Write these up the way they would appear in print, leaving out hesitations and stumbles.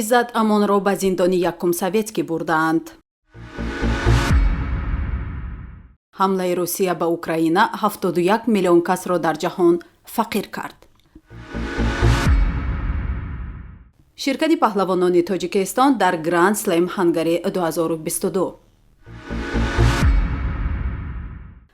Иззат Амонро ба зиндони якум советский бурдаанд. Ҳамлаи Русия ба Украина 71 миллион касро дар ҷаҳон фақир кард. Ширкати паҳлавонони Тоҷикистон дар Гранд Слем Ҳангари 2022.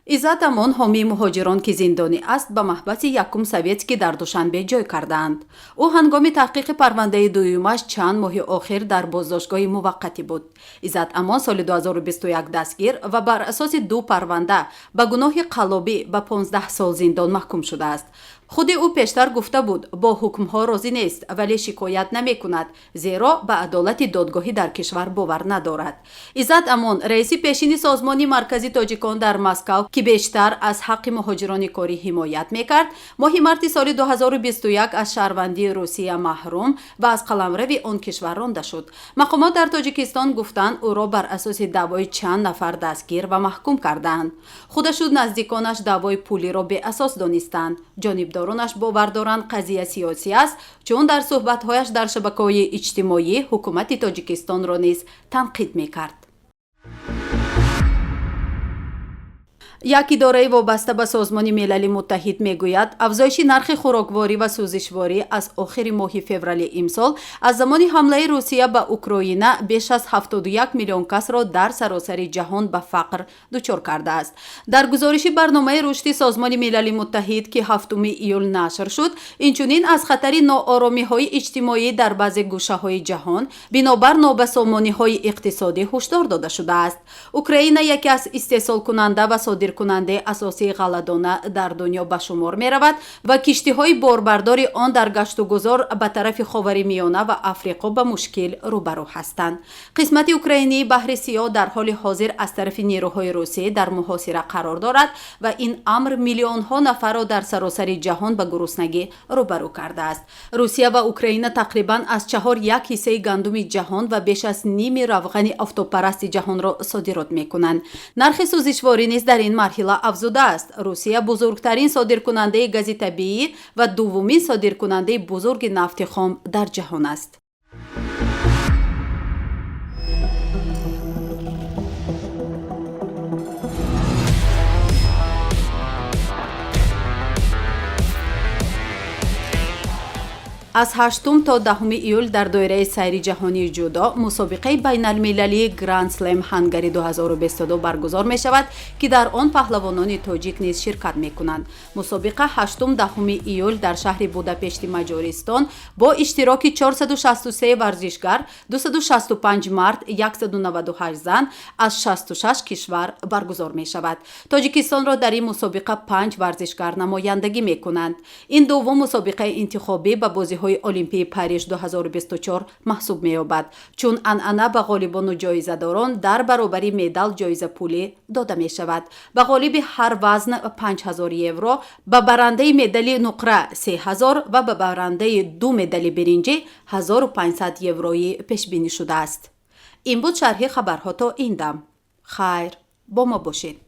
Иззат Амон, ҳомии муҳоҷирон, ки зиндонӣ аст, ба маҳбаси якум советский дар Душанбе ҷой кардаанд. Ӯ ҳангоми таҳқиқи парвандаи дуюмаш чанд моҳи охир дар боздоштгоҳи муваққатӣ буд. Иззат Амон соли 2021 дастгир ва бар асоси ду парванда ба гуноҳи қаллобӣ ба 15 сол зиндон маҳкум шудааст. Худи ӯ пештар гуфта буд, бо ҳукмҳо розӣ нест, вале шикоят намекунад, зеро ба адолати додгоҳӣ дар кишвар бовар надорад. Иззат Амон, раиси пешини Созмони маркази тоҷикон дар Москав, ки бештар аз ҳаққи муҳоҷирони корӣ ҳимоят мекард, моҳи марти соли 2021 аз шаҳрвандии Русия маҳрум ва аз қаламрави он кишвар ронда шуд. Мақомот дар Тоҷикистон гуфтанд, ӯро бар асоси даъвои чанд нафар дастгир ва маҳкум кардаанд. Худашу наздиконаш даъвои пулиро беасос донистанд. Ҷонибдоронаш бовар доранд, қазия сиёсӣ аст, чун дар суҳбатҳояш дар шабакаҳои иҷтимоӣ ҳукумати Тоҷикистонро низ танқид мекард. Як идораи вобаста ба Созмони Милали Муттаҳид мегӯяд, афзоиши нархи хӯрокворӣ ва сӯзишворӣ аз охири моҳи феврали имсол, аз замони ҳамлаи Русия ба Украина, беш аз 71 миллион касро дар саросари ҷаҳон ба фақр дучор кардааст. Дар гузориши барномаи рушди Созмони Милали Муттаҳид, ки 7 июл нашр шуд, инчунин аз хатари ноОромиҳои иҷтимоӣ дар баъзе гӯшаҳои ҷаҳон бинобар нобасомониҳои иқтисодӣ ҳушдор дода шудааст. Украина яке аз истеҳсолкунанда ва содиркунандаи асосии ғалладона дар дунё ба шумор меравад ва киштиҳои борбардори он дар гаштугузор ба тарафи Ховари Миёна ва Африқо ба мушкил рӯбарӯ ҳастанд. Қисмати украинии Баҳри Сиёҳ дар ҳоли ҳозир аз тарафи нерӯҳои Русия дар муҳосира қарор дорад ва ин амр миллионҳо нафарро дар саросари ҷаҳон ба гуруснагӣ рӯбарӯ кардааст. Русия ва Украина тақрибан аз чаҳор як ҳиссаи гандуми ҷаҳон ва беш аз ними равғани офтобпарасти ҷаҳонро содирот мекунанд. Нархи сӯзишворӣ низ дар ин марҳила афзудааст. Русия бузургтарин содиркунандаи гази табиӣ ва дуввумин содиркунандаи бузурги нафти хом дар ҷаҳон аст. Аз 8 то 10 июл дар доираи сайри ҷаҳонии ҷудо мусобиқаи байналмилалии Гранд Слем Ҳангари 2022 баргузор мешавад, ки дар он паҳлавонони тоҷик низ ширкат мекунанд. Мусобиқа 8-10 июл дар шаҳри Будапешти Маҷористон бо иштироки 463 варзишгар, 265 мард, 198 зан аз 66 кишвар баргузор мешавад. Тоҷикистонро дар ин мусобиқа панҷ варзишгар намояндагӣ мекунанд. Ин дуввум мусобиқаи интихобӣ ба бозиҳои Олимпии Париж 2024 маҳсуб меёбад, чун анъана ба ғолибону ҷоизадорон дар баробари медал ҷоизапулӣ дода мешавад. Ба ғолиби ҳар вазн 5000 евро, ба барандаи медали нуқра 3000 ва ба барандаи ду медали биринҷӣ 1500 евроӣ пешбинӣ шудааст. Ин буд шарҳи хабарҳо то ин дам. Хайр, бо мо бошед.